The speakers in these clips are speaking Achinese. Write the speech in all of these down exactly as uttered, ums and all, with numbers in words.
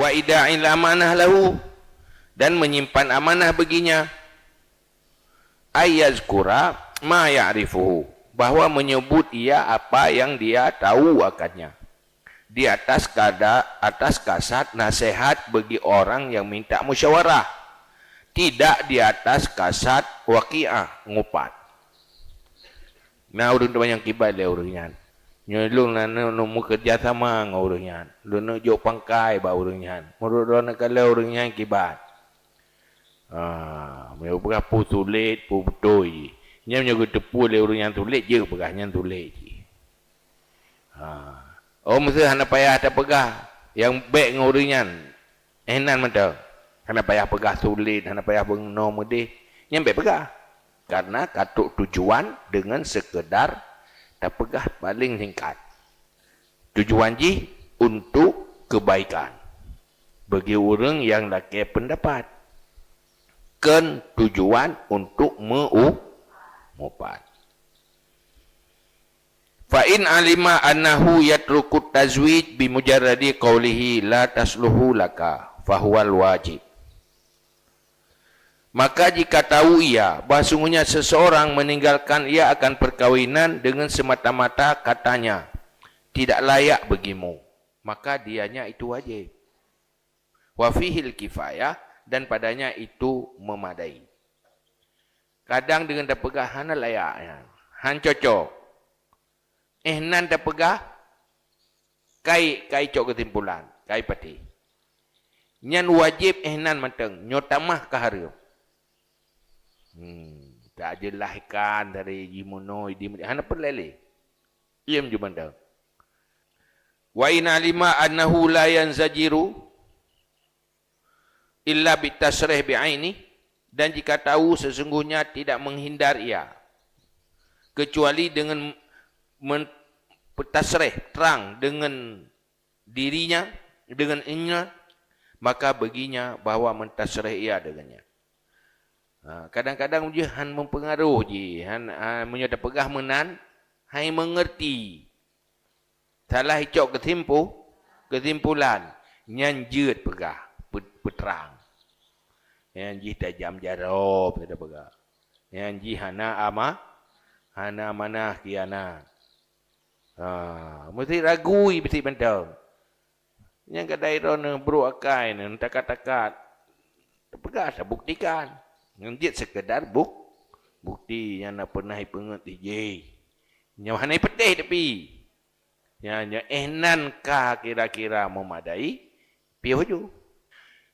Wa ida'il amanah lahu, dan menyimpan amanah baginya. Ayyazkura ma ya'rifuhu, bahwa menyebut ia apa yang dia tahu akannya. Di atas kada, atas kasat nasihat bagi orang yang minta musyawarah. Tidak di atas kasat waqiah, ngupat. Na ureuëng teumanyong kiban lé ureuëng nyan. Nyoe lôn na neuk meukeureuja sama ngon ureuëng nyan. Lôn neuk jok pangkai bak ureuëng nyan. Meunurot droeneuh kalon ureuëng nyan kiban. Ah, meunyoe peugah peue sulet, peue beutôi jih. Nyan meunyoe geuteupeue lé ureuëng nyang sulet, jeuet peugah nyan sulet jih. Ha. Oh, meuseu hana payah tapeugah nyang bék ngon ureuëng nyan. Eh, nan mantong. Hana payah peugah sulet, hana payah beungoh meudeh. Nyan bék peugah. Karena ka trok tujuan dengan sekedar tapeugah paling singkat. Tujuan jih untuk kebaikan bagi ureuëng nyang lakée peundapat. Kon tujuan untuk meu-, mupat. Fa in alima annahu yatruku tazwij bi mujarradi qaulihi la tasluhu laka, fahuwal wajib. Maka jika tahu ia bahwa sungguhnya seseorang meninggalkan ia akan perkawinan dengan semata-mata katanya, "Tidak layak bagimu," maka dianya itu wajib. Wa fihil kifayah, dan padanya itu memadai. Kadang deungon tapeugah hana layak nyan, han cocok. Eh nan tapeugah, kai, kai cok keusimpulan, kai patéh. Nyan wajéb eh nan mantong, nyoe tamah ka hareuem. Hmm, tak jelaskan dari jimeunoe, di hana peureulée lé. Iem ju mantong. Wa in alima annahu la yanzajiru illa bitasrih bi'aini, dan jika tahu sesungguhnya tidak menghindar ia kecuali dengan men-, bertasrih terang dengan dirinya, dengan inya, maka baginya bahwa mentasrih ia dengannya. Ha, kadang-kadang jih han mempengaruh jih, han, ha, meunyoe tapeugah meunan, hai mengerti. Salah icok keusimpu-, keusimpulan, nyan jeuet peugah, pe-, peutrang. Nyan jih tajam jaroe, kata peugah. Nyan jih hana ama-, hana amanah khianat. Ha, meusti ragu, meusti mantong. Nyang kadai droeneuh brok akai neuh, takat-takat. Peugah tabuktikan. Nyan jeuet sekedar buk-, bukti nyang na pernah ipeungeut dijih. Nyang hana ipeuteh tapi. Nyan, nyan eh nan ka kira-kira memadai, piôh ju.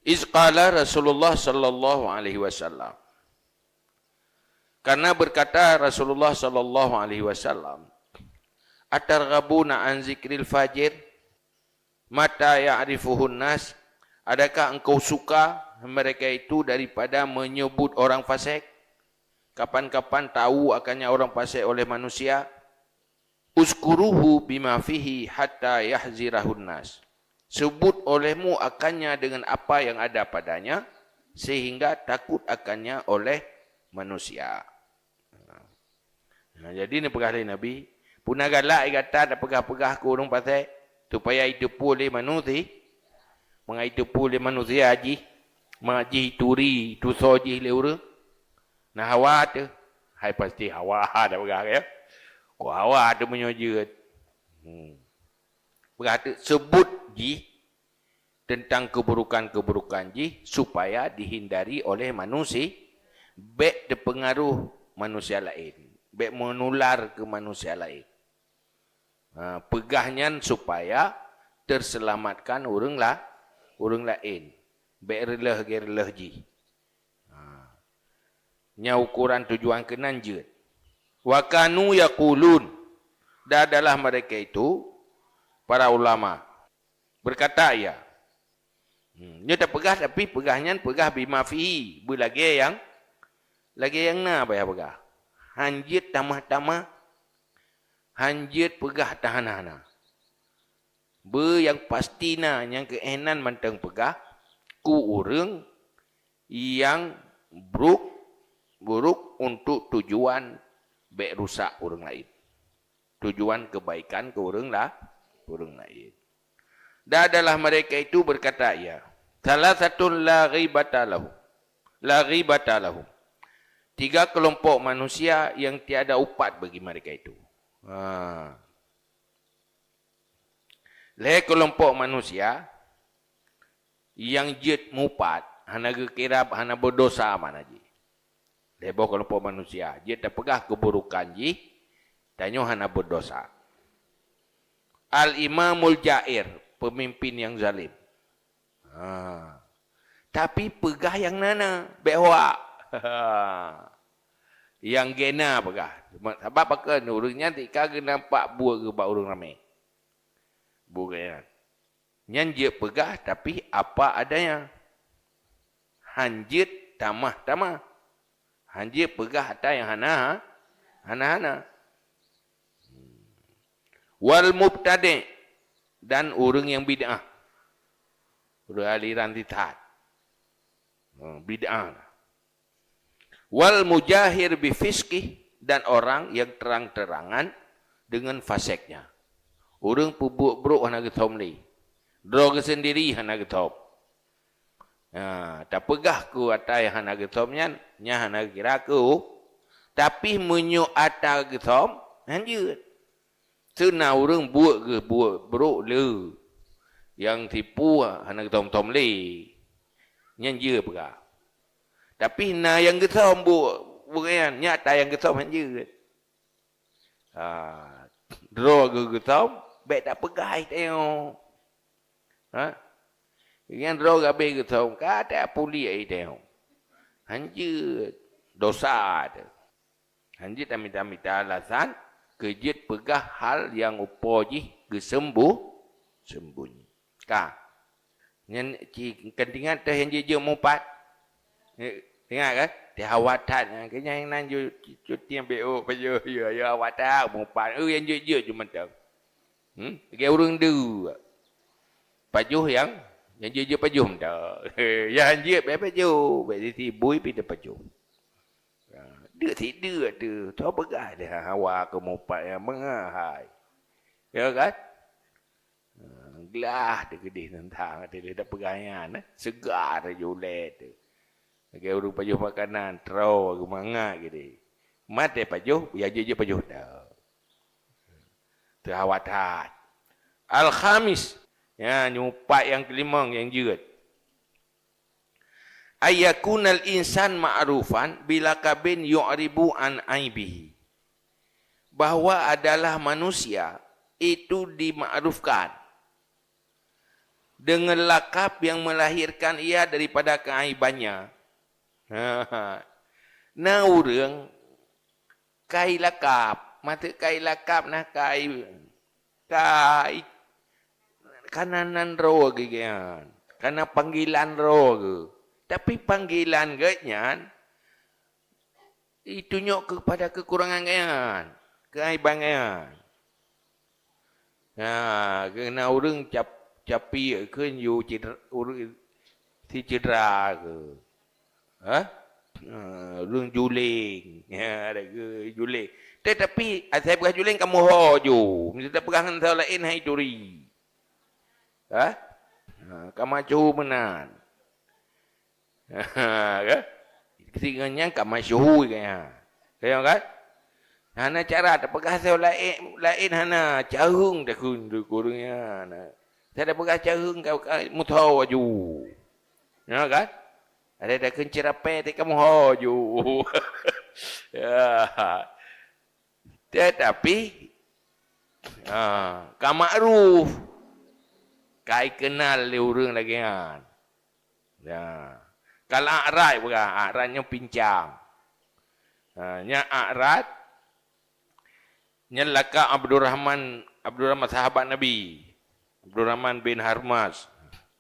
Iz qala Rasulullah sallallahu alaihi wasallam. Karena berkata Rasulullah sallallahu alaihi wasallam, "Atarghabuna an zikril fajir? Mata ya'rifuhun nas? Adakah engkau suka mereka itu daripada menyebut orang fasik? Kapan-kapan tahu akannya orang fasik oleh manusia?" Uzkuruhu bima fihi hatta yahzirahun nas. Sebut olehmu akannya dengan apa yang ada padanya, sehingga takut akannya oleh manusia. Nah, jadi neupeugah lé Nabi, puna galak gata tapeugah-peugah keu ureuëng fasik, supaya iteupeue lé manusia, mangat iteupeue lé manusia jih, mangat jih ituri, itusoe jih lé ureuëng. Na hawa teuh. Hai pasti hawa dah peugah ya. Ko hawa teuh meunyoe jeuet. Hmm. Peugah teuh sebut jih tentang keburukan-keburukan jih supaya dihindari oleh manusia, bék teupeungaruh manusia laén, bék meunular keu manusia laén. Ha, peugah nyan supaya teuseulamatkan ureuëng la-, ureuëng laén, bék reuloh lagée reuloh jih. Ha. Nyan ukoran tujuan keunan jeuet. Wa kanu yaqulun, dan adalah mereka itu para ulama. Berkata ia, hmm, nyoe tapeugah tapi peugah nyan peugah bima fihi, beulagée nyang, lagée nyang na payah peugah. Han jeuet tamah-tamah, han jeuet peugah tahana-hana. Beu nyang pasti na nyang keu eh nan mantong peugah keu ureuëng nyang brok, buruk untuk tujuan bék rusak ureuëng laén. Tujuan kebaikan keu ureuëng la-, ureuëng laén. Dan adalah mereka itu berkata ia, "Salasatun la ghibata lahum, la ghibata lahum." Tiga kelompok manusia yang tiada upat bagi mereka itu. Ha. Lhée kelompok manusia nyang jeuet mupat, hana geukira, hana beudosa makna jih. Lhée boh kelompok manusia jeuet tapeugah keuburokan jih, tanyoe hana beudosa. Al-imamul jair, peumimpin nyang zalim. Ha. Tapi peugah nyang na-na, bék hoak. Nyang gena peugah. Sabab pakon, ureuëng nyan tika geunampak buet geuh bak ureuëng ramé. Buet geuh nyan. Nyan jeuet peugah, tapi apa adanya. Han jeuet tamah-tamah. Han jeuet peugah ata nyang hana, hana-hana. Wal mubtadi', dan ureuëng nyang bid'ah. Ureuëng aliran sisat. Hmm, bid'ah. Wal mujahir bi fisqih, dan orang yang terang-terangan dengan faseknya. Ureuëng peubuet brok hana geuthom lé. Droe geuh sendiri hana geuthom. Ha, tapeugah keu ata nyang hana geuthom nyan, nyan hana geukira keu. Tapi meunyoe ata geuthom, han jeuet. Seuna ureuëng buet geuh buet brok le. Nyang tipu hana geuthom-thom lé. Nyan jeuet peugah. Tapi na nyang geuthom buet, buet nyan, nyan ata nyang geuthom han jeuet. Ha, droe geuh geuthom, bék tapeugah ai tanyoe. Ha? Nyang droe geuh habéh geuthom, ka tapuléh ai tanyoe. Han jeuet, dosa teuh. Han jeuet tamita-mita alasan keu jeuet peugah hal nyang upo jih geuseumbu-, sembunyi. Ka. Nyan ci-, kan teuingat teuh nyang jeuet-jeuet mupat. Eh, teuingat kan? Teuh awak that, eh, keu nyang nan ju-, cuti B O pajoh, ya, ya, awak that mupat. Eh, nyang jeuet-jeuet ju mantong. Hmm? Lagèe ureueng deuek. Pajoh nyang, nyang jeuet-jeuet pajoh mantong. Nyang jeuet bèk pajoh, bèk sitibui pih teupajoh. Ha, deuek sit deuek teuh, teupeugah lé hawa keu mupat nyang mangat hai. Ya kan? Ha, glah teuh keudeh teuntang, teuh lé tapeugah nyan, eh. Seugar ju ulèe teuh. Lagèe ureueng pajoh makanan, troe geumangat keudeh. Mat teuh pajoh, ya jeuet-jeuet pajoh dah. Teuh hawa that. Al-khamis, ya, nyang mupat nyang keulimong nyang jeuet. Ayakunal insan ma'rufan bilakabin yu'ribu an aibihi. Bahwa adalah manusia itu dimakrufkan dengan lakab yang melahirkan ia daripada keaibannya. Na ureueng kai lakab, maksud kai lakab na kai, kai, kana nan droe geuh nyan, kana panggilan droe geuh. Tapi panggilan geuh nyan itunyok keupada keukurangan geuh nyan, keuaiban geuh nyan. Ha, keu na ureueng cap-, capiek kheun yue cedera, ureueng si cedera keu. Ha? Ha, ureueng juléng. Ha, ada keu juléng. Tetapi, asai peugah juléng kamoe ho ju. Meuseuti peugah ngon soe laén hai turi. Ha? Ha, ka maco meunan. Kan? Singoh nyan ka masyhur kan? Tengok kan? Hana cara tapeugah soe laén, laén hana, carông takheun keu ureueng nyan. Saya tapeugah carông ka, ka meuho ju. Ya kan? Ada takheun ceurapée teuka meuho ju. Ya. Tetapi, ha, ka makruf, ka ikenal lé ureueng lagèe nyan. Ya. Kal a'raj peugah, a'raj nyoe pincang. Ha, nyan a'raj, nyan lakab Abdurrahman, Abdurrahman sahabat Nabi. Abdurrahman bin Harmas.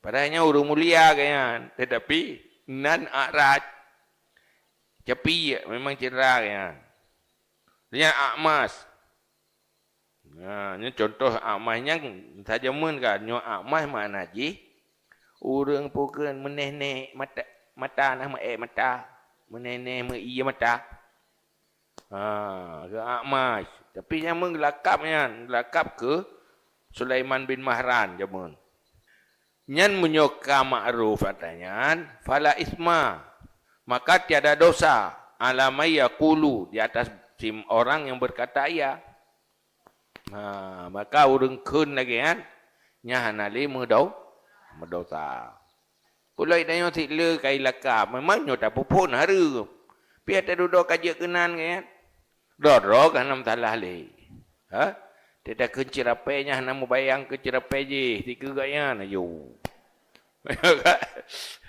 Padahai nyan ureueng mulia geuh nyan, tetapi nan a'raj. Capiek, memang cedera geuh nyan. Nyan a'mas. Nah, nyoe contoh a'mas nyan sajameun ka. Nyoe a'mas makna jih ureueng pukon meuneh-neh mata, mata nah meuék mata, meuneh-neh meuie mata. Ha, keu a'mas. Tapi jameun geulakab nyan, geulakab keu Sulaiman bin Mahran jameun. Nyan meunyoe ka ma'ruf ata nyan, fala isma, maka tiada dosa, ala may yaqulu, di atas si orang yang berkata iya. Ha, maka ureuëng kheun lagée nyan, nyan hana lé meudo-, meudosa. Pulai tanyoe sit le kai lakab, memang nyoe tapeuphon hareuem. Pih tadudoe ka jeuet keunan kan? Droe-droe ka hana meusalah lé. Ha? Teutakheun ceurapée nyan hana mubayang keu ceurapée jih, dikeue gobnyan aju.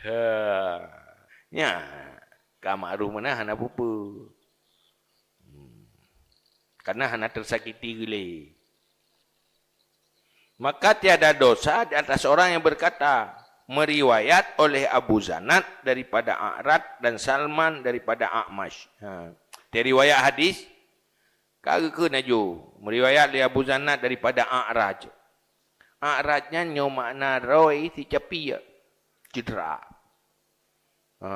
Ha. Nyan, ka ma'ruf meunan hana peue-peue. Hmm. Karena hana teusakiti geulée. Maka tiada dosa di atas orang yang berkata, meriwayat oleh Abu Zanad daripada A'raj dan Salman daripada A'mash. Ha. Teu riwayat hadis, ka geukheun aju, meriwayat lé Abu Zanad daripada A'raj. A'raj nyan nyoe makna roi si capi, cedera. Ha,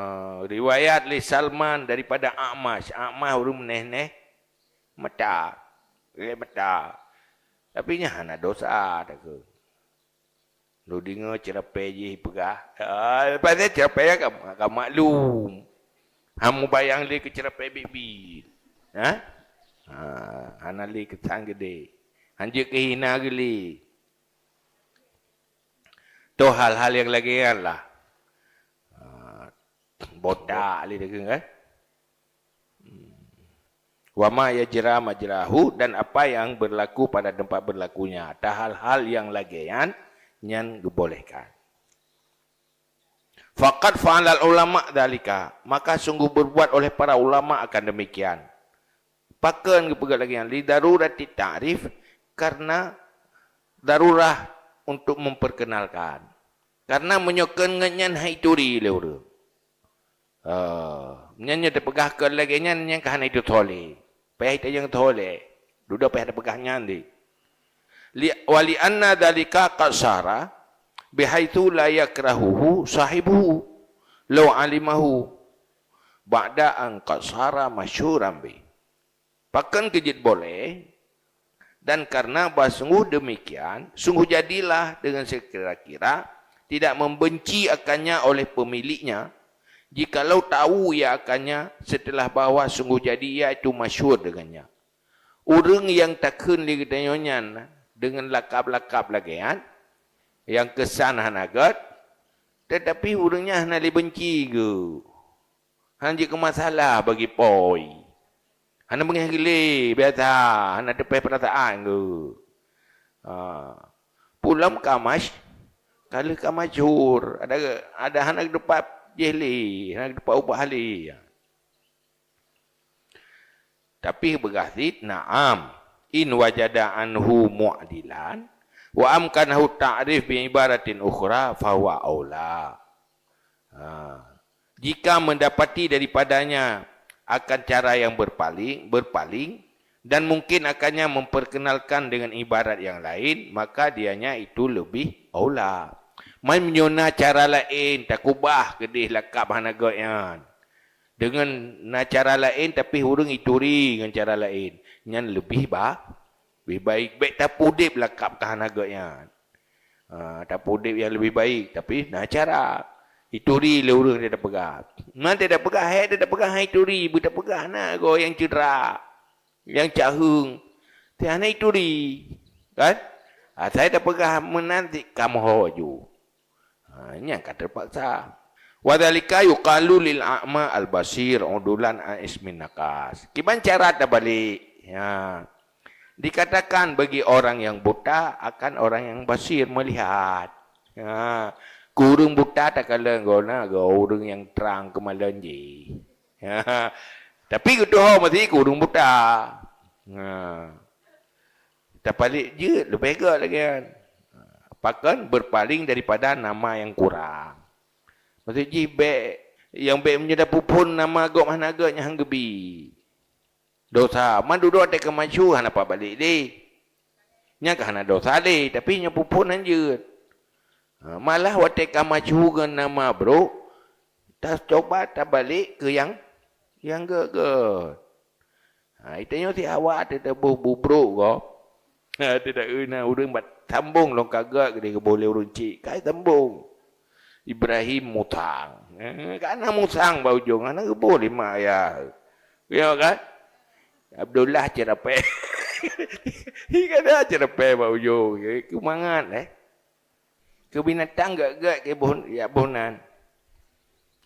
riwayat lé Salman daripada A'mash. A'mash ureuëng meuneh-neh mata. Gét mata. Tapi nyan hana dosa, takheun. Lu deungoe ceurapée jih peugah. Ah, lepas nyan ceurapée ka, ka maklum. Hana mubayang lé keu ceurapée biet-biet. Ha? Ha, hana lé keusan geudeh. Hanjeuet keuhina geulée. Toh hal-hal yang lagée nyan lah. Ha, botak lé takheun kan? Hmm. Wa ma yajra majrahu, dan apa yang berlaku pada tempat berlakunya. Ata hal-hal yang lagée nyan, nyan geubolehkan. Faqad fa'alal ulama dzalika, maka sungguh berbuat oleh para ulama akan demikian. Pakon geupeugah lagée nyan? Li darurati ta'rif, karena darurah untuk memperkenalkan. Karena meunyoe kon ngon nyan hai turi lé ureuëng. Ah, nyan nyoe teupeugah kon lagée nyan, nyan ka hana itu tholé. Payah itu nyang tholé. Dudoe payah teupeugah nyan di. Li, wa li anna dzalika qad sara bihaitsu la yakrahuhu sahibuhu law alimahu ba'da an qad sara masyhuran bih. Pakon keu jeuet boleh, dan karena bah sungguh demikian, sungguh jadilah dengan sekira-kira tidak membenci akannya oleh pemiliknya, jikalau tahu ia akannya setelah bahwa sungguh jadi ia itu masyhur dengannya. Ureuëng nyang takheun lé geutanyoe nyan deungon lakab-lakab lagée nyan, nyang keusan hana gét, tetapi ureuëng nyan hana lé benci geuh. Hana jeuet keu masalah bagi poi. Hana beungéh geulée, biasa, hana teupéh peurasaan geuh. Ha. Pulom ka mash-, ka lheueh ka masyhur, ada, ada hana geutupat jih lé, hana geutupat ubah lé. Tapi peugah cit, na'am, in wajada anhu mu'dilan, wa amkanahu ta'rif bi ibaratin ukhra, fahuwa aula. Ha. Jika mendapati daripadanya akan cara yang berpaling, berpaling, dan mungkin akannya memperkenalkan dengan ibarat yang lain, maka dianya itu lebih aula. Man meunyoe na cara laén, takubah keudeh lakab hana gét nyan. Deungon na cara laén, tapi ureuëng ituri ngon cara laén. Nyan leubeh ba-, leubeh baik. Bék tapeudeb lakab ka hana gét nyan. Ha, tapeudeb nyang leubeh baik, tapi na cara. Ituri lé ureuëng dia tapeugah. Man dia tapeugah, hai dia tapeugah, hai turi, beutapeugah na goe nyang cedera, nyang caheueng. Ti hana ituri, kan? Asai tapeugah meunan ti kamoe ho ju. Ha, nyan ka teupaksa. Wa dzalika yuqalu lil a'ma al basir udulan an ismin naqas. Kiban cara tabalek. Ya. Dikatakan bagi orang yang buta akan orang yang basir melihat. Ha. Keu ureuëng buta takalon gona geu ureuëng nyang trang keumalon jih. Ha. Tapi geutuho meusti keu ureuëng buta. Ha. Tapalék jeuet leubeh gét lagée nyan. Pakon berpaling daripada nama yang kurang. Maksud jih bék, nyang bék meunyoe tapeuphon nama gob hana gét nyan han geubi. Dosa, man dudoe watée ka masyhur hana pabalék lé. Nyan ka hana dosa lé, tapi nyang peuphon han jeuet. Ha, malah watée ka masyhur ngon nama brok, tacoba tabalék keu nyang, nyang gét-gét. Ha, itanyoe si awak teutabôh bubrok gob. Ha, teuta-eu na ureuëng bat Sambong lôn ka gét keudeh geuboh lé ureuëng chik. Ka sambong. Ibrahim musang. Eh, ka na musang bak ujong, hana geuboh lé mak ayah. Ya kan? Abdullah ceurapée. Hi ka na ceurapée bak ujong. Keu mangat, eh. Keu binatang gét-gét keu boh, ya boh nan.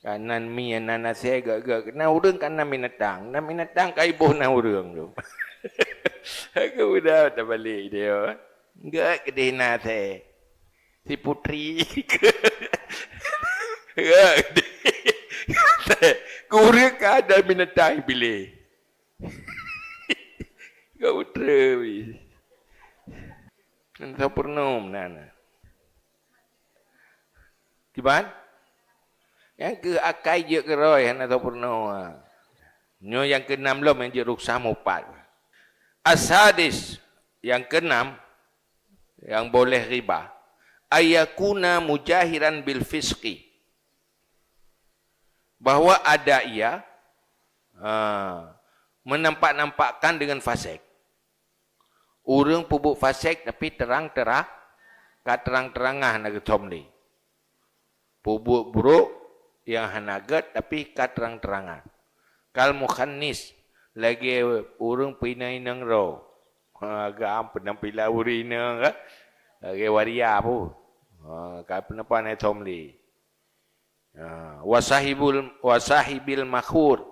Ka nan mi, nan asée gét-gét. Nan ureuëng ka nan binatang. Nan binatang ka iboh nan ureuëng tu. Aku udah tabalek dia. Gét keudeh nan asée. Si putri. Gét keudeh. Keu ureuëng ka ada binatang ipiléh. Gét putra weh. Hana soe peurunoe meunan. Kiban? Nyang keu akai jeuet keurôi hana soe peurunoe. Nyoe nyang keunam lom nyang jeuet rukhsah mupat. Asadis, nyang keunam, nyang boleh riba. Ayakuna mujahiran bil fisqi. Bahwa ada ia, ha, menampak-nampakkan dengan fasek. Ureuëng peubuet fasek tapi terang-terang, ka terang-terangan na geuthom lé. Peubuet brok nyang hana gét tapi ka terang-terangan. Kal mukhannis, lagée ureuëng peuinong-inong droe. Ha, gam peunampilan ureuëng inong kan. Lagée waria pu. Ha, ka peunampilan thom lé. Ha, wasahibul, wasahibil makhur,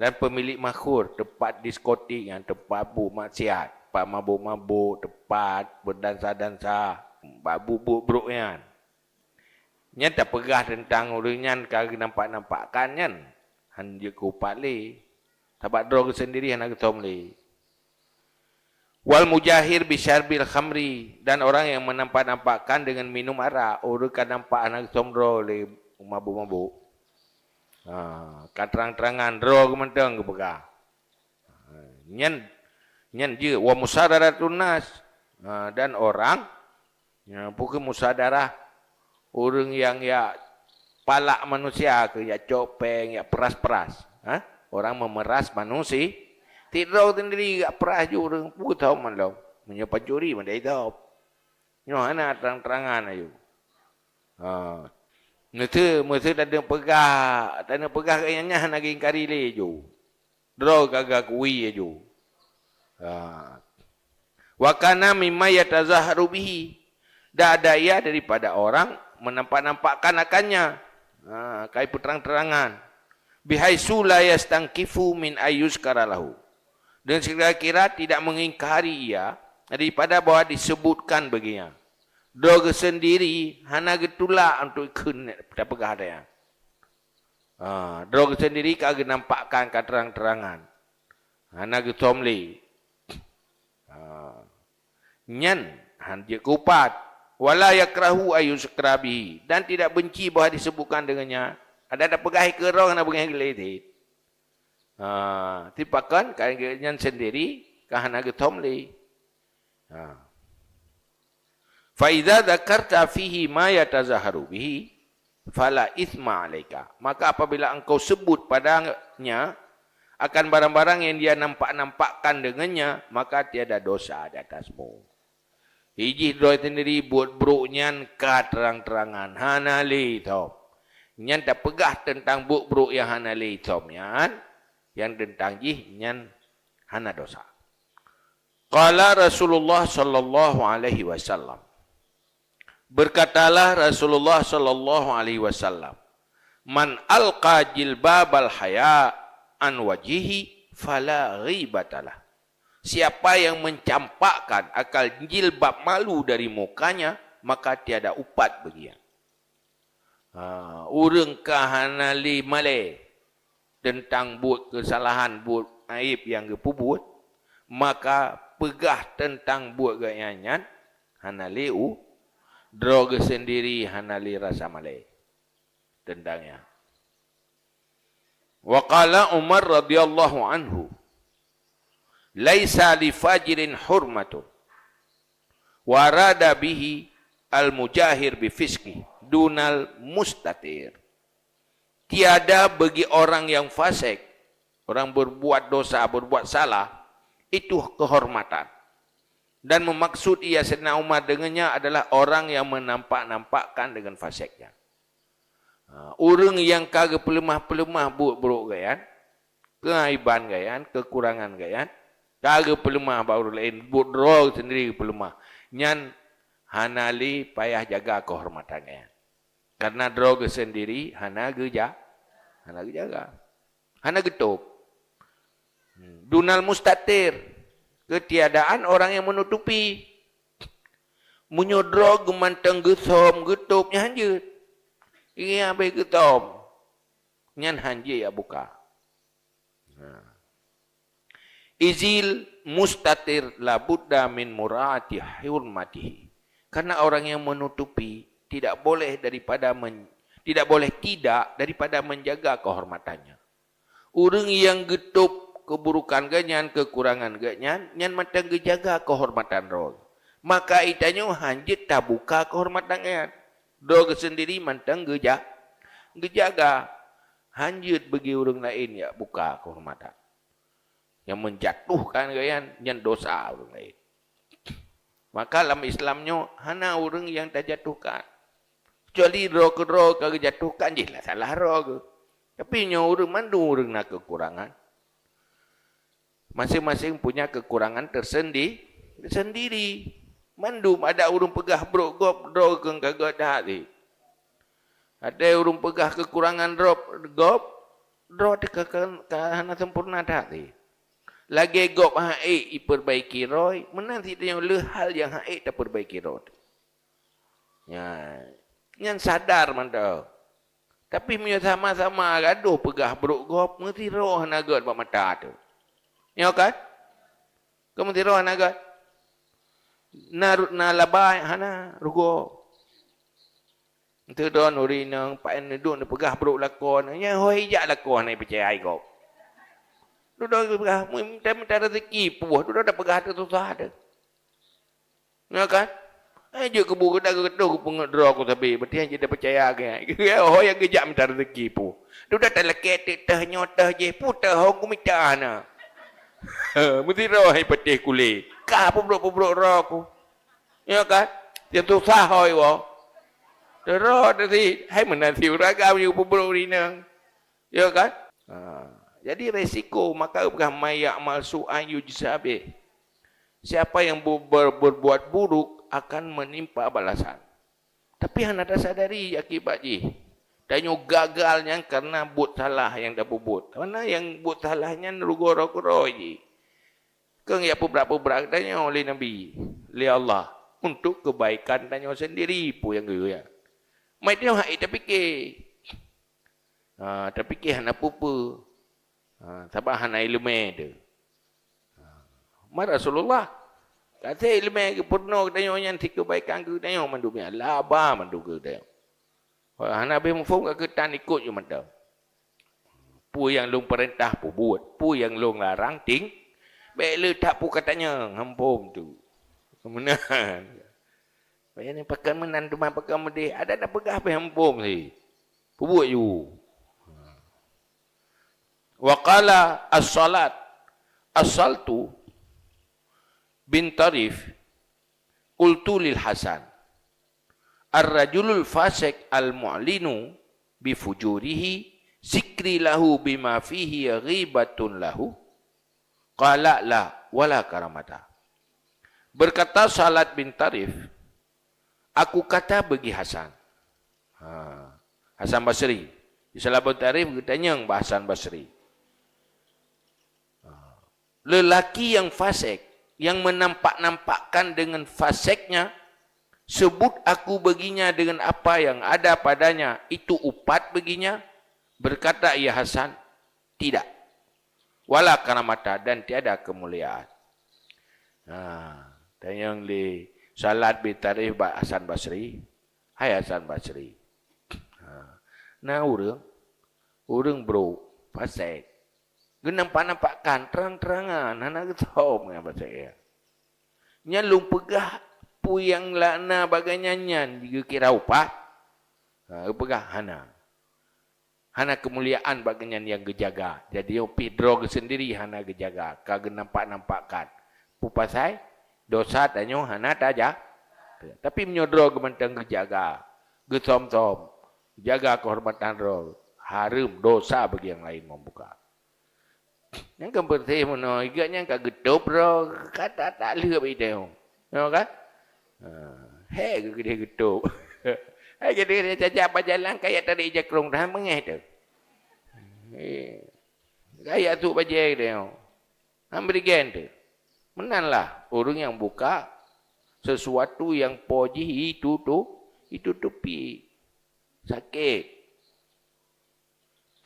dan pemilik makhur, tempat diskotik nyang tempat buet maksiat, tempat mabuk-mabuk, tempat berdansa-dansa, tempat buet-buet brok nyan. Nyan tapeugah teuntang ureuëng nyan ka geunampak-nampakkan nyan, han jeuet keu upat lé. Sabab droe geuh sendiri hana geuthom lé. Wal mujahir bisyarbil khamri, dan orang yang menampak-nampakkan dengan minum arak, ureuëng ka nampak hana geuthom droe lé mabuk-mabuk. Ha, ka terang-terangan droe geuh mantong geupeugah. Ha, nyan, nyan jeuet. Wa musadaratun nas, ha, dan orang Ya, pukon musadarah ureuëng nyang jak palak manusia keu jak cok péng, jak peras-peras. Ha? Orang memeras manusia. Tidroe sendiri jak peras ju ureuëng, peue thom lom. Meunyoe pancuri mandai thom. Nyoe hana terang-terangan aju. Ha. Meuseu, meuseu tadeung peugah, tadeung peugah keu nyang nyan hana geuingkari lé ju. Droe ka geuakui aju. Ha. Wa kana mimma yatazaharu bihi. Dan ada ia daripada orang menampak-nampakkan akannya. Ha, kai peuterang-terangan. Bihaitsu la yastangkifu min ayyuzkara lahu. Dan sekira-kira tidak mengingkari ia daripada bahwa disebutkan baginya. Droe geuh sendiri hana geutulak untuk ikheun tapeugah daya. Ha, droe geuh sendiri ka geunampakkan ka terang-terangan. Hana geuthom lé. Ha. Nyan han jeuet keu upat. Wala yakrahu ayyuzkara bihi, dan tidak benci bahwa disebutkan dengannya. Ada tapeugah keu droe hana beungéh lé cit. Ha, tapi pakon ka nyan sendiri ka hana geuthom lé. Ha. Fa idza dzakarta fihi ma yatazaharu bihi, fala itsma 'alaika. Maka apabila engkau sebut padanya akan barang-barang yang dia nampak-nampakkan dengannya, maka tiada dosa di atasmu. Ijih droe sendiri buet brok nyan ka terang-terangan, hana lé thom. Nyan tapeugah teuntang buet brok nyang hana lé thom nyan, nyang teuntang jih nyan hana dosa. Qala Rasulullah sallallahu alaihi wasallam. Berkatalah Rasulullah sallallahu alaihi wasallam, "Man alqa jilbabal haya an wajhihi fala ghibatalah." Siapa yang mencampakkan akal jilbab malu dari mukanya, maka tiada upat bagi ia. Ha, ureuëng ka hana lé malée teuntang buet keusalahan, buet aéb nyang geupeubuet, maka peugah teuntang buet geuh nyan hana lé u, droe geuh sendiri hana lé rasa malée teuntang nyan. Wa qala Umar radhiyallahu anhu, "Laisa li fajirin hurmatun." Wa arada bihi al-mujahir bi fisqi dunal mustatir. Tiada bagi orang yang fasik, orang berbuat dosa, berbuat salah, itu kehormatan. Dan meumaksud ia Saidina Umar dengannya adalah orang yang menampak-nampakkan dengan faseknya. Ha, ureuëng nyang ka geupeuleumah-peuleumah buet brok geuh nyan, keuaiban geuh nyan, keukurangan geuh nyan, ka geupeuleumah bak ureuëng laén, buet droe sendiri geupeuleumah, nyan hana lé payah jaga keuhormatan geuh nyan. Karena droe geuh sendiri hana geuja-, hana geujaga. Hana geutôb. Hmm. Dunal mustatir, ketiadaan orang yang menutupi. Meunyoe droe geuh mantong geusom, geutôb, nyan hanjeuet. Ingat habéh geusom, nyan hanjeuet jak buka. Nah. Izil mustatir labudda min mura'ati hurmatihi. Karena orang yang menutupi tidak boleh daripada men-, tidak boleh tidak daripada menjaga kehormatannya. Ureuëng nyang geutôb keuburukan geuh nyan, keukurangan geuh nyan, nyan mantong geujaga keuhormatan droe. Maka geutanyoe hanjeuet tabuka keuhormatan nyan. Droe geuh sendiri mantong geuja-, geujaga. Hanjeuet bagi ureuëng laén jak buka keuhormatan. Nyang menjatuhkan geuh nyan, nyan dosa ureuëng laén. Maka lam Islam nyoe hana ureuëng nyang tajatuhkan. Kecuali droe keudroe ka geujatuhkan, jih lah salah droe geuh. Tapi nyoe ureuëng mandum ureuëng na keukurangan. Masing-masing punya keukurangan tersendi-, tersendiri. Mandum ada ureuëng peugah brok gob, droe keu ka gét that jih. Ada ureuëng peugah keukurangan drob, gob, droe teuka ka, ka hana sempurna that jih. Lagée gob han ék ipeurbaiki droe, meunan cit tanyoe le hal nyang han ék tapeurbaiki droe. Nyan, nyan sadar mantong. Tapi meunyoe sama-sama gadoh peugah brok gob, meusidroe hana gét bak mata teuh. Nyoe kan? Keu meusidroe hana gét. Na ru-, na labai hana rugoe. Teuh droe ureuëng inong paen neuduek neupeugah brok lakoe, nyan hôi jak lakoe hana peucaya gob. Dudoe geupeugah, "Minta-minta rezeki puih, dudoe tapeugah teuh susah teuh." Ya kan? Eh, jeuet keubu geuda geutoh geupeungeut droe ku sabe, berarti han jeuet tapeucaya keu nyan. Ho nyang geujak minta rezeki pu. Dudoe talakée teuk teuh nyoe teuh jih, pu teuh ho kumita na. Meusidroe hai patéh kulé. Ka peubrok-peubrok droe ku. Ya kan? Nyang susah ho iwoe. Teuh droe teuh si, hai meunan si ureuëng agam nyang peubrok ureuëng inong. Ya kan? Ha. Jadi resiko maka peugah, "Man ya'mal su'an yujza bih." Siapa yang bu-, ber-, berbuat buruk akan menimpa balasan. Tapi hana tasadari akibat jih. Tanyoe gagal nyan karena buet salah nyang tapeubuet. Karena nyang buet salah nyan rugoe droe keudroe jih. Keu nyang peubrak-peubrak tanyoe lé Nabi, lé Allah, untuk kebaikan tanyoe sendiri, peue nyang geuyue. Mai tanyoe hana tapike. Ha, tapike hana peue-peue. Ha, sabab hana iéleumé teuh. Ha, ma Rasulullah, ka asai iéleumé geupeurunoe geutanyoe nyan si keubaikan geutanyoe mandum nyan, laba mandum geutanyoe. Hana habéh muphom ka keutan ikot ju mantong. Peue nyang lôn peurintah peubuet, peue nyang lôn larang ting-, bék le that peue katanyong, han phom tu. Meunan. Pakon meunan teuma pakon meudeh, adat na peugah pih han phom si. Peubuet ju. Wa qala as-salat, as-saltu bin Tarif, qultu lil Hasan, "Ar-rajulul fasik al-mu'linu bi fujurihi zikri lahu bima fihi ghibatun lahu?" Qala, "La, wala karamata." Berkata Salat bin Tarif, "Aku kata bagi Hasan." Ha, Hasan Basri. Di Salat bin Tarif geutanyong bak Hasan Basri. Ha. Lelaki yang fasik, yang menampak-nampakkan dengan fasiknya, sebut aku baginya dengan apa yang ada padanya, itu upat baginya. Berkata ia Hasan, "Tidak. Wala karamata, dan tiada kemuliaan." Ha, tanyong lé Salat bin Tarif bak Hasan Basri, "Hai Hasan Basri, ha, na ureuëng, ureuëng brok, fasik, geunampak-nampakkan, trang-trangan, hana geusom ngon fasik nyan. Nyan lôn peugah peue nyang la-, na bagai nyan, nyan geukira upat?" Ha, geupeugah, "Hana. Hana keumuliaan bak geuhnyan nyang geujaga. Jadi, nyoe pih droe geuh sendiri hana geujaga, ka geunampak-nampakkan." Peue pasai? Dosa tanyoe hana taja-, tapi meunyoe droe geuh mantong geujaga, geusöm-söm, jaga keuhormatan droe, hareuem dosa bagi nyang laén membuka. Nyang ka beureuséh meunoe, gobnyan ka geutôb droe, ka ta-, tak lheueh bak idéh. Nyoe kan? Ha, hék geuh geutôb. Hai, jadi cacak bak jalan, kajak tarék ija krông, dah meungéh teuh. Hé. Kajak sôk bajée teuh. Hana bri gèn teuh. Meunan lah, ureuëng nyang buka sesuatu nyang po jih itu tu, itu tupi. Sakét.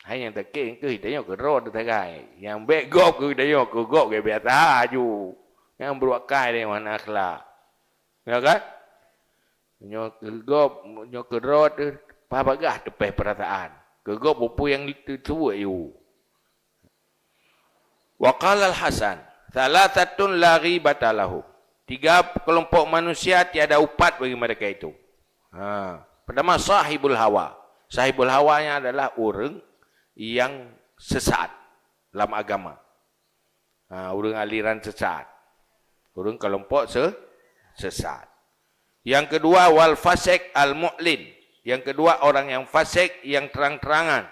Hai nyang sakét keuh tanyoe keudroe teuh sagai. Nyang bèk gob keuh tanyoe keu gob gèt biasa aju. Nyang beuruak kai tanyoe hana akhlak. Ya kan? Nyoe keu gob, nyoe keudroe teuh paih bagah teupeh peurasaan. Keu gob peue-peue nyang teusuet aju. Wa qala Al-Hasan, "Tsalasatun la ghibata lahum." Tiga kelompok manusia tiada upat bagi mereka itu. Ha, pertama sahibul hawa. Sahibul hawa nyan adalah ureuëng nyang sesat lam agama. Ha, ureuëng aliran sesat. Ureuëng kelompok se-, sesat. Yang kedua wal fasik al mu'lin. Yang kedua orang yang fasik yang terang-terangan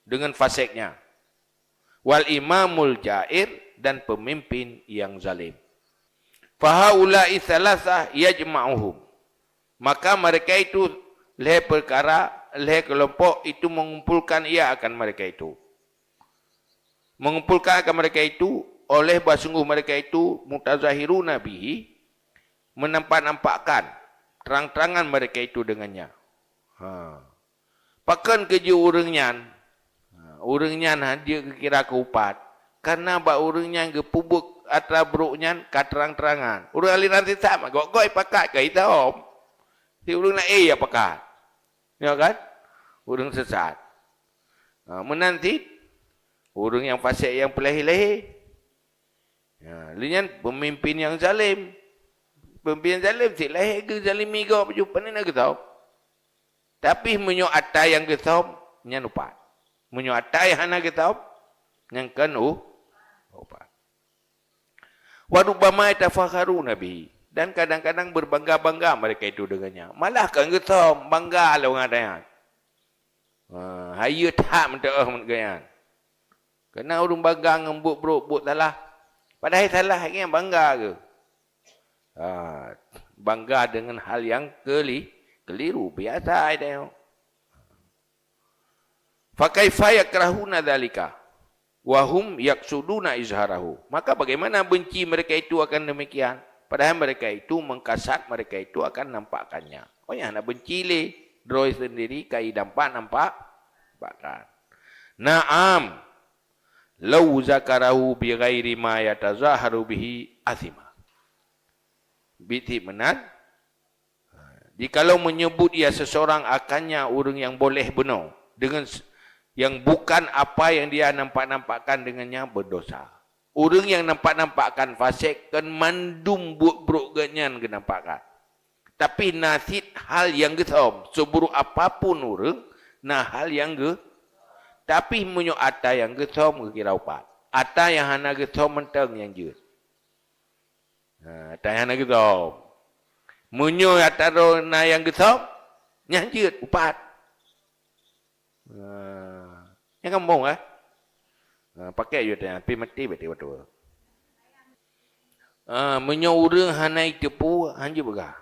dengan fasiknya. Wal imamul jair, dan pemimpin yang zalim. Fahaula'i tsalasah yajma'uhum. Maka mereka itu lhèe perkara, lhèe kelompok itu mengumpulkan ia akan mereka itu. Mengumpulkan akan mereka itu, oleh bahwa sungguh mereka itu mutazahiruna bihi, menampak-nampakkan terang-terangan mereka itu dengannya. Ha. Pakon keu jeuet ureuëng nyan? Ha, ureuëng nyan han jeuet geukira keu upat, kareuna bak ureuëng nyang geupeubuet atra brok nyan ka terang-terangan. Ureuëng aliran sesat mah gok-gok pakat keu itom. Si ureuëng laén ya pakat. Ya kan? Ureuëng sesat. Ha, meunan cit, ureuëng nyang fasik nyang peulahé-lahé. Ya, lheueh nyan pemimpin nyang zalim. Pemimpin nyang zalim cit lahé geuzalimi gob ju, pane na geusöm. Tapi meunyoe atra nyang geusöm, nyan upat. Meunyoe atra nyang hana geusöm, nyan kon u-, upat. Wa rubbama yatafakharuna bihi. Dan kadang-kadang berbangga-bangga mereka itu dengannya. Malah kon geusöm, bangga lé ureuëng nyan. Ha, hayeu that meuteuoh meunurot gobnyan. Keureuna ureuëng bangga ngon buet brok, buet salah. Padahai salah, gobnyan bangga geuh. Ha, bangga dengan hal yang keli-, keliru. Biasa ai teuh. Fa kaifa yakrahuna dzalika wa hum yaqsuduna izharahu. Maka bagaimana benci mereka itu akan demikian? Padahal mereka itu mengkasat mereka itu akan nampakkannya. Oh, nyang hana benci lé, droe sendiri ka idampak nampak bahkan. Naam, lau zakarahu bi ghairi ma yatazaharu bihi athima. Biet meunan, jikalau menyebut ia seseorang akannya ureuëng yang boleh bunoe, dengan s-, yang bukan apa yang dia nampak-nampakkan dengannya berdosa. Ureuëng nyang nampak-nampakkan fasik kon mandum buet brok gobnyan geunampakkan. Tapi na cit hal nyang geusöm, seuburok apapun ureuëng, na hal nyang geu-, tapi meunyoe atra nyang geusöm geukira upat. Atra nyang hana geusöm mantong nyang jeuet. Ha, atra nyang hana geusöm. Meunyoe atra droe na nyang geusöm, nyan jeuet upat. Ha, nyang gampông, eh? Ha, pakai ju atra nyan, tapi maté baté watèe. Ha, meunyoe ureuëng hana jiteupeue, han jeuet peugah.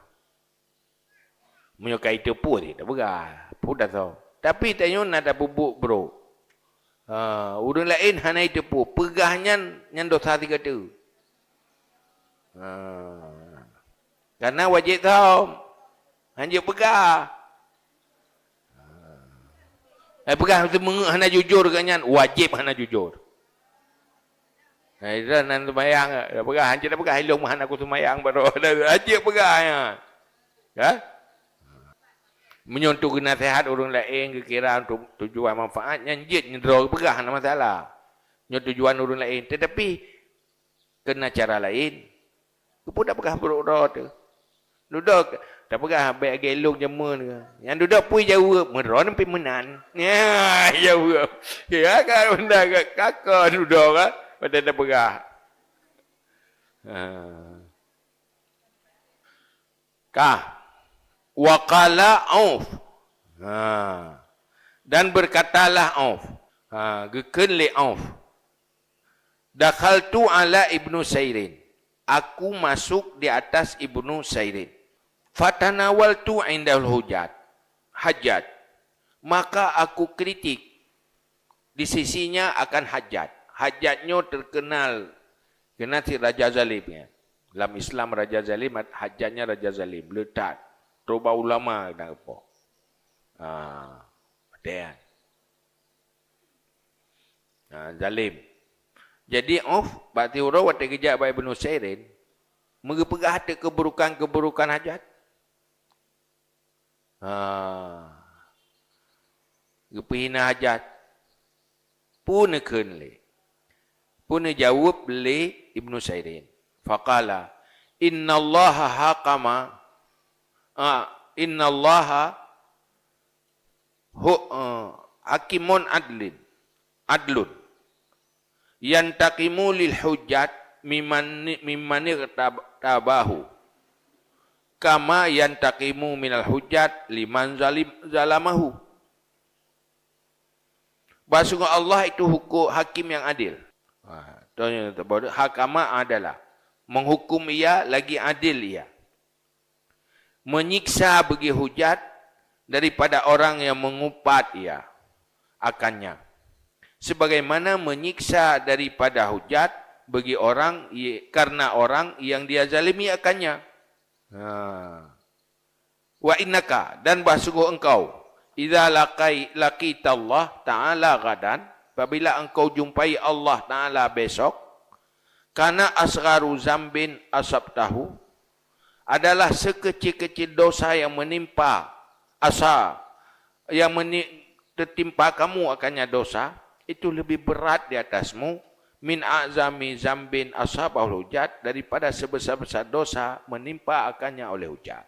Meunyoe ka jiteupeue cit tapeugah, peue atra. Tapi tanyoe na tapeubuet brok. Ha, ureuëng laén hana jiteupeue, peugah nyan, nyan dosa sigoe teuk. Ha. Kareuna wajéb söm. Han jeuet peugah. Ha. Eh, peugah teumeung hana jujur gobnyan, wajéb hana jujur. Hai, droe nan seumayang, dak peugah, han jeuet dak peugah, ilôn meuhan aku seumayang baroe. Han jeuet peugah nyan. Kan? Meunyoe untuk geunaséhat ureuëng laén geukira untuk tujuan manfaat, nyan jeuet nyoe droe peugah, hana masalah. Nyoe tujuan ureuëng laén, tetapi keu na cara laén. Keupeue dak peugah brok droe teuh? Dudoe, tapeugah bèk lagèe lôn jameun keuh. Nyang dudoe peue jaweueb, meudroe pih meunan. Nyan jaweueb. Ya kan, benda ka, ka kon dudoe kan, watèe tapeugah. Ha. Ka. Wa qala Auf. Ha. Dan berkatalah Auf. Ha, geukheun lé Auf. Dakhaltu ala Ibnu Sairin. Aku masuk di atas Ibnu Sairin. Fatanawaltu indahul hujat. Hajat. Maka aku kritik di sisinya akan Hajat. Hajat nyoe terkenal keunan si raja zalim, ya. Lam Islam raja zalim, Hajat nyan raja zalim, le that. Troh bak ulama dan apa. Ha, watèe nyan. Ha, zalim. Jadi Auf bak siuroe watèe geujak bak Ibnu Sairin, meugeupeugah teuk keuburukan-keuburukan Hajat. Ha. Geupeuhina Hajat. Peue neukheun lé? Peue neujaweueb lé Ibnu Sairin? Faqala, "Innallaha hakama, ah, innallaha hu-, eh, hakimun adlin, adlun. Yantaqimu lil hujjat mimman, mimman tab-, tabahu. Kama yantaqimu minal hujjat liman zalim, zalamahu." Bahwa sungguh Allah itu hukum hakim yang adil. Ha, tu yang tersebut hakama adalah menghukum ia lagi adil ia. Menyiksa bagi hujat daripada orang yang mengupat ia akannya. Sebagaimana menyiksa daripada hujat bagi orang ye-, karena orang yang dia zalimi akannya. Ha. "Wa innaka," dan bahsungguh engkau, "idza laqai-, laqitallah ta'ala ghadan," apabila engkau jumpai Allah Ta'ala besok, "kana asgharu zambin asabtahu," adalah sekecil-kecil dosa yang menimpa asa, yang meni-, tertimpa kamu akannya dosa, itu lebih berat di atasmu, "min a'zami zambin asabahul hujat," daripada sebesar-besar dosa menimpa akannya oleh hujat.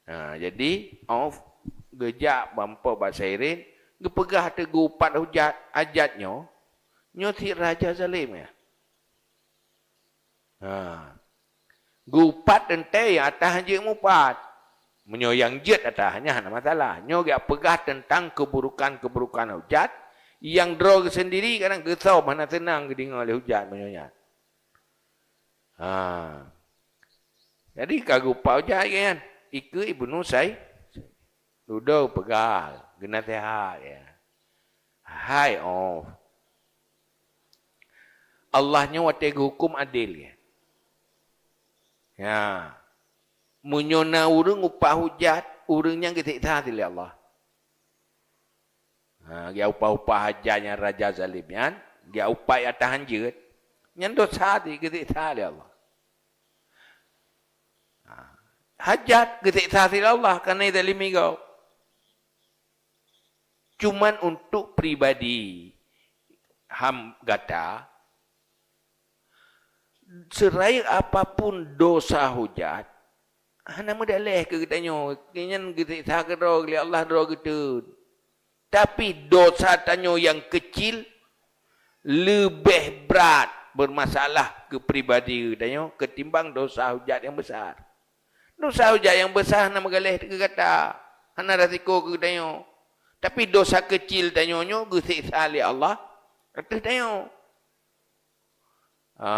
Ha, jadi, Auf geujak bak Po bak Sairin, geupeugah teuk geuupat hujat, hajat nyoe, nyoe cit raja zalim, ya. Ha. Geuupat teuntèe nyang ataih jeuet mupat. Meunyoe nyang jeuet ataih nyan hana masalah. Nyoe geupeugah teuntang keuburukan-keuburukan hujat, nyang droe geuh sendiri kadang geusom hana seunang geudeungoe lé hujat meunyoe nyan. Ha. Jadi ka geuupat hujat nyan, ikeue Ibnu Sai-, dudoe peugah, geunaseuhat, ya. Hai Auf. Allah nyoe watèe geuhuköm adil, ya. Ya. Meunyoe na ureuëng upat hujat, ureuëng nyan geuseksa lé Allah. Ha, geuupat-upat hajat nyang raja zalim nyan, geuupat nyang ataih jeuet, nyan dosa cit geuseksa lé Allah. Ha, hajat geuseksa lé Allah kareuna zalimi gob. Cuman untuk pribadi ham gata, seurayeuk apapun dosa hujat, hana meudaleh keu geutanyoe, nyan geuseksa keudroe lé Allah droe geuteun. Tapi dosa tanyoe nyang keucil leubeh brat beurmasalah keu pribadi geutanyoe keutimbang dosa hujat nyang beusar. Dosa hujat nyang beusar hana meugaleh keu gata, hana risiko keu geutanyoe. Tapi dosa keucil tanyoe nyoe geuseksa lé Allah ateueh tanyoe. Ha,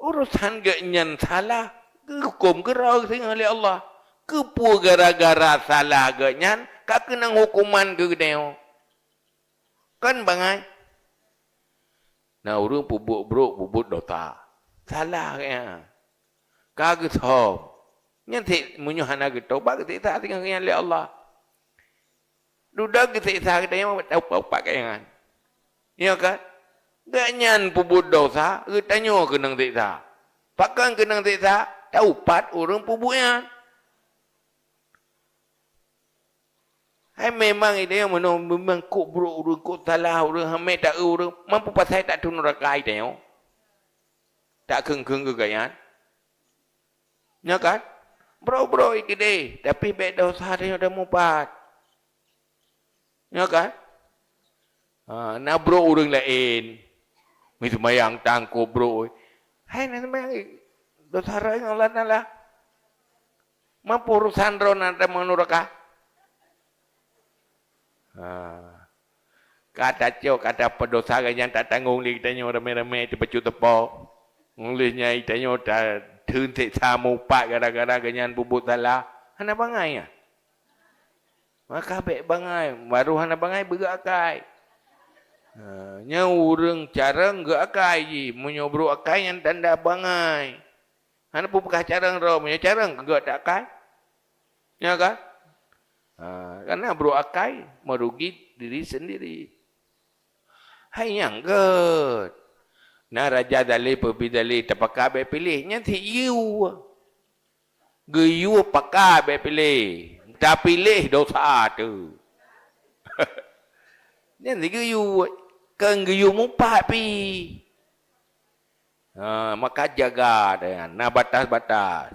urosan geuhnyan salah, geuhuköm keudroe singoh lé Allah. Keupeue gara-gara salah geuhnyan ka keunong huköman keu geutanyoe? Kan bangai? Na ureuëng peubuet brok, peubuet dosa. Salah geuhnyan. Ka geusom. Nyan cit meunyoe hana geutobat, geuseksa singoh geuhnyan lé Allah. Dudoe geuseksa geutanyoe taupat-upat geuhnyan. Nyo kan? Geuhnyan peubuet dosa, geutanyoe keunong seksa. Pakon keunong seksa? Taupat ureuëng peubuet nyan. Hai memang geutanyoe meunyoe memang kok brok ureuëng, kok salah ureuëng, hamé taeu ureuëng, mampu pasai that teuh nuraka geutanyoe. Takheun-kheun keu geuhnyan. Nyo kan? Brok-brok keudeh, tapi bék dosa tanyoe tamupat. Nyo kan? Ha, na brok ureuëng laén. Meuseumayang tangkôb brok. Hai na seumayang, dosa droe ngon Allah Taala. Meupeue urusan droe na tamong nuraka? Ha. Ka tacok, ka tapeudosa, gobnyan tatanggong lé geutanyoe ramé-ramé teupacut teupok. Uleh nyan geutanyoe tatheun seksa mupat gara-gara gobnyan peubuet salah. Hana bangai nyan. Maka bék bangai, barô hana bangai beugét akai. Ha, nyan ureuëng carông gét akai jih. Meunyoe brok akai nyan tanda bangai. Hana peue peugah carông droe, meunyoe carông gét that akai. Ya kan? Ha, karena brok akai merugi diri sendiri. Hai nyang gét. Na raja zalé, peubi zalé, tapaka bék piléh, nyan sit yue. Geuyue paka bék piléh, tapiléh dosa teuh. Nyan sit geuyue, kon geuyue mupat pih. Ha, maka jaga deh, na batas-batas.